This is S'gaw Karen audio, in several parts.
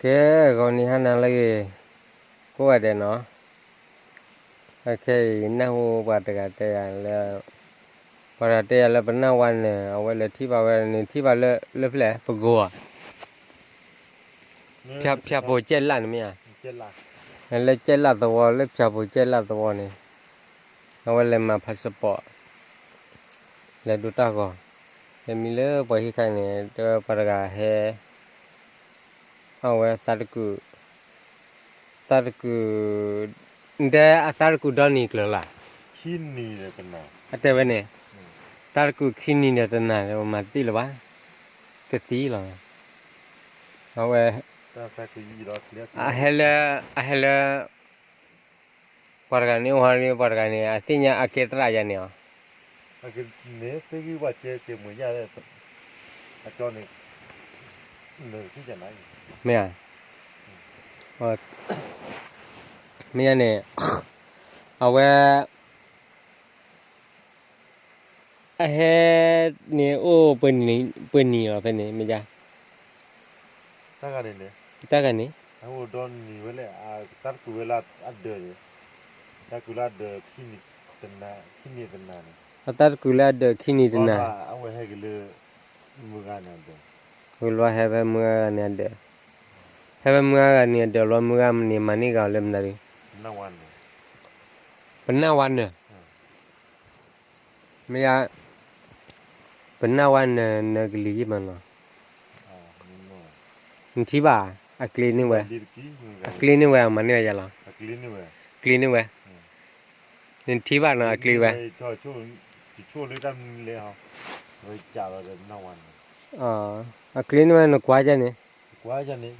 ကဲ, ဂီၤနံၤဟါနၤလၢအဂ့ၤ, ကိးဂၤဒဲးနီၤ, အခဲအံၤနၢ်ဟူပှၤတဂၤတဲယၤလၢ, ပှၤတဂၤတဲယၤလၢပနၢ်ဝါနၢၤ အဝဲလဲၤထံၣ်ဘၣ်ဝဲ နထံၣ်ဘၣ်လၢ လၢဖျဲၣ်ပကိၤဧါ, ဖၠၣ်ဖိကဲလၣ်န့ၣ်မ့ၢ်ဧါ, လၢကဲလၣ်သဝီ လၢဖၠၣ်ဖိကဲလၣ်သဝီန့ၣ်, အဝဲလဲၤမၤ passport လဲၤဒိတၢ်ဂီၤ, လဲၤမံလၢပှၤဟံၣ်ခါန့ၣ် တဲဝဲပှၤတဂၤဟဲ အဝဲသးတကုာ်, သးတကုာ်, တဲအသးတကုာ်ဒီနံၤကျၢၤလၢ်, အတဲဝဲန့ၣ်, သးတကုာ်ခံနံၤဒီးတနၤ မၤတသ့လၢၤဘၣ်, တသံလီၤ, အဝဲ, အဟဲလၢ, အဟဲလၢ ပှၤတဂၤန့ၣ်အိၣ်ဟီဒ် ပှၤတဂၤန့ၣ် အသ့ၣ်ညါအကဲသရၣ်ယါန့ၣ်အီၤ, မ့ၢ်ဧါ, မ့ၢ်ယါန့ၣ်, အဝဲ အဟဲန့ၣ်အိၣ်ပှဲၤနံၤလီၤဖဲန့ၣ် မ့ၢ်ယါ, တၢ်ဂၤန့ၣ်, အသးတကုာ်လၢအဒၢးခံနံၤတနၤ, ဂ့ၤလီၤဟဲဖဲမုၢ်ဂၤဂၤန့ၣ်အဒၢး, ဟဲဖဲမုၢ်ဂၤဂၤန့ၣ်အဒၢးလီၤ မုၢ်ဂၤန့ၣ်မၤန့ၢ်ဂၤအီၤလၢမနုၤဒုး, ပနၢ်ဝါနၢၤ, မ့ၢ်ယါ, ပနၢ်ဝါနၢၤ နကလံၤယံၢ်မးနီၤ, နထံၣ်ဘၣ်, အကျ့န့ၢ်ဝဲ, အကျ့န့ၢ်ဝဲ အမၤန့ၢ်ဝဲယါလီၤ, ကျ့န့ၢ်ဝဲ, နထံၣ်ဘၣ်နီၤ အကျ့ဝဲ, အကျ့န့ၢ်ဝဲ နကွၢ်ယါန့ၣ်,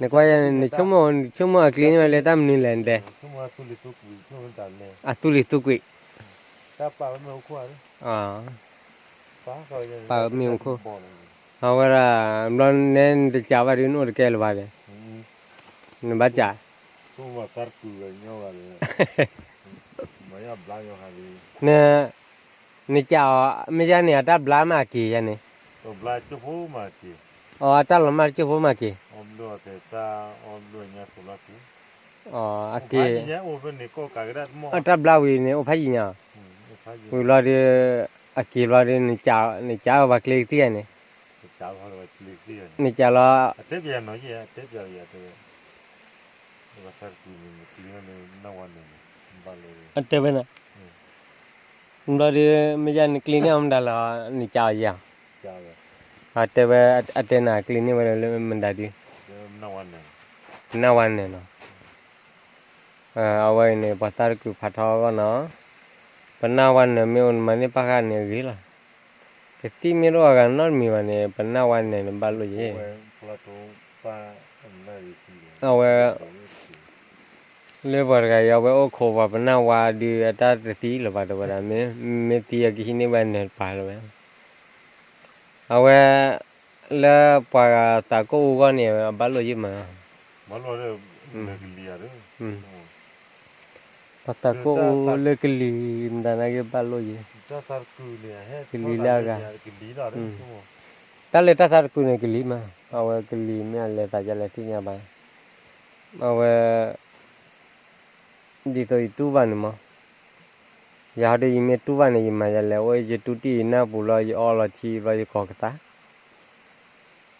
နကွၢ်ယါန့ၣ် နဆိကမိၣ်အကျ့န့ၢ်ဝဲလၢတၢ်မနုၤလဲၣ်နတဲ, အသူၣ်လံၤသူကွံာ်, ပာ်အမ့ၢ်အခိၣ်, အဝဲဒၣ်, ဘျီနဲနတစးဘၣ်ဒုးနအိၣ်တကဲလၢၤဘၣ်ဒီး, နဘၣ်စး, န, နစးအီၤ မ့ၢ်ယါန့ၣ် အတၢ်ဘျါမးအက့ၤယါန့ၣ်, အတၢ်လီၤမၢ်တကၠိၢ်ဖိမးက့ၤ, အက့ၤ, အတၢ်ဘျါဝံၤန့ၣ် အိၣ်ဖးယံာ်ညါ, ဝံၤဘျီဒီး, အက့ၤဘျီဒီး, နစးအီၤပှၤကျ့ကသံၣ်ဂၤန့ၣ်, နစးလီၤ, အတဲဝဲ, ဘျီဒီး မ့ၢ်ယါနကျ့န့ၢ်အီၤမတၤလီၤ နစးအီၤယဲၢ်, အတဲဝဲ, အတဲနၤကျ့န့ၢ်ဝဲလၢမတၤဒုး, ပနၢ်ဝါနၢၤနီၤ, အဝဲအံၤန့ၣ် ပှၤသးတကုာ်ဖးထီအဂီၢ်နီၤ, ပနၢ်ဝါနၢၤမ့ၢ်အိၣ်နမၤန့ၢ်ပၢ်ဃာ်န့ၣ်အဂ့ၤလီၤ, ကသံၣ်မ့ၢ်တအိၣ်အဂၤနီတမံၤဘၣ်န့ၣ် ပနၢ်ဝါနၢၤန့ၣ်ဘၣ်လိၣ်ယဲၢ်, အဝဲ လၢပှၤတဂၤအံၤ အဝဲအိၣ်ခိးပှၤပနၢ်ဝါဒုးအတၢ်တသံလၢၤဘၣ်တဲဝဲဒၣ်, မ့ၢ်သံအကဟံးန့ၢ်ဝဲနၢၤတပၤလၢၤဝဲ, အဝဲ လၢပှၤသးကိၢ်အူဂီၢ်န့ၣ် အဘၣ်လိၣ်ယံာ်မး, ပှၤသးကိၢ်အူလၢကလံၤမတၤနာ်က့ဘၣ်လိၣ်ယဲၢ်, ကလံၤလၢအဂၤ, တၢ်လၢတၢ်သးတကုာ်န့ၣ်ကလံၤမး, အဝဲကလံၤမ့ၢ်အလဲၤသးယလဲၤသ့ၣ်ညါဘၣ်, အဝဲ ဒ်သိးယတူၢ်ဘၣ်န့ၣ်မး, ယၤဟီဒုးယမ့ၢ်တူၢ်ဘၣ်န့ၣ် ယမၤယလဲၤအိၣ် ယတူၢ်တံၢ်ယနၢ်ပူၤလီၤ ယအီလီၤထံဘျီယကီၤကသါ,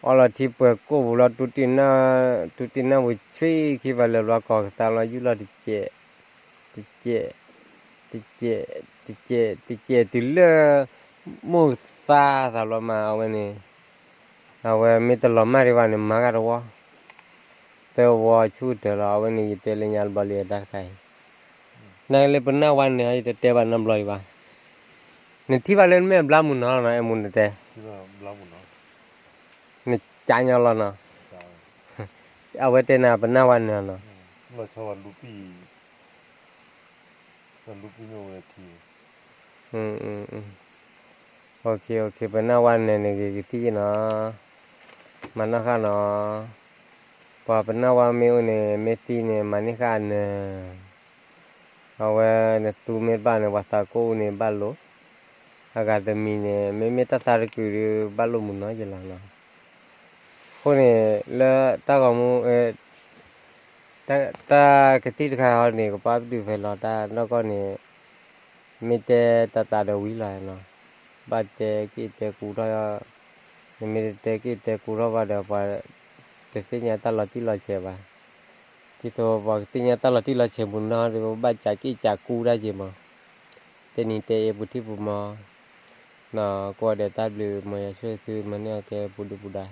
အီလီၤထံပှဲၤကိၢ်ပူၤလီၤ တူၢ်တံၢ်နၢ်, တူၢ်တံၢ်နၢ်ပူၤဆံခံဘျီလၢာ်ဘျီကီၤကသါလီၤ ယူၢ်လီၤတစဲး, တစဲး, တစဲး, တစဲး, တစဲးတုၤလၢ မိၢ်သါသးလီၤမး အဝဲန့ၣ် အဝဲမ့ၢ်တလီၤမၢ်ဒံးဘၣ်န့ၣ် မၤဂၤတဝီ, သၢဝီဆူၣ်တၢၤလီၤ အဝဲန့ၣ် ယတဲလၢညါတဘျီလံအတၢ်တခါအံၤ, နာ်က့လၢပနၢ်ဝါန့ၣ် ယတတဲဘၣ်နီတဘျီဒံးဘၣ်, နထံၣ်ဘၣ်လၢနမ့ၢ်အဘျါမုၢ်နီၤနီၤ အဲၣ်မူနတဲ, နကးညီလီၤနီၤ, အဝဲတဲနၤပနၢ်ဝါန့ၣ်နီၤ ပနၢ်ဝါနၢၤန့ၣ်ဂ့ၤကသံၣ်နီၤ, မၤနီၣ်ဃာ်နီၤ, ပှၤပနၢ်ဝါမ့ၢ်အိၣ်န့ၣ် မ့ၢ်သံန့ၣ် မၤန့ၢ်ဃာ်အနၢၤ, အဝဲနသူမ့ၢ်တဘၣ်န့ၣ် ပှၤသးကိၢ်အူန့ၣ်ဘၣ်လိာ်, အဂၤတမံၤန့ၣ် မ့မ့ၢ်တၢ်သးတကုာ်ဒီးဘၣ်လိာ်မုၢ်နီၤယလီၤနီၤ, အဃိန့ၣ် လၢတၢ်ဂီၤမူ တၢ်ကသံၣ်တခါဟီန့ၣ် ကပာ်ပတုာ်ဖဲလီၤတၢ်နီၢ်ကီၢ်န့ၣ်, မ့ၢ်တဲတၢ်သးဒီးဝံၤလီၤနီၤ, ဘၣ်တဲက့ၢ်တဲကူထီၣ်, နမ့ၢ်တတဲက့ၢ်တဲကူထီၣ်ဘၣ်ဒီး ပှၤတသ့ၣ်ညါတၢ်လီၤတံၢ်လီၤဆဲးဘၣ်. ဒ်သိးပှၤကသ့ၣ်ညါတၢ်လီၤတံၢ်လီၤဆဲးမူနီၤဒီး ပဘၣ်ကးက့ၢ်ကးကူတၢ်က့ၤမး. တဲနံၤတဲအ့ပူၤထံၣ်ပူၤမး, ကိးဂၤဒဲးတၢ်ဘျုး မ်ယွၤဆိၣ်ဂ့ၤသု မ်န့ၢ်အီၣ်ကဲပူၤဒုၣ်ပူၤဒါ.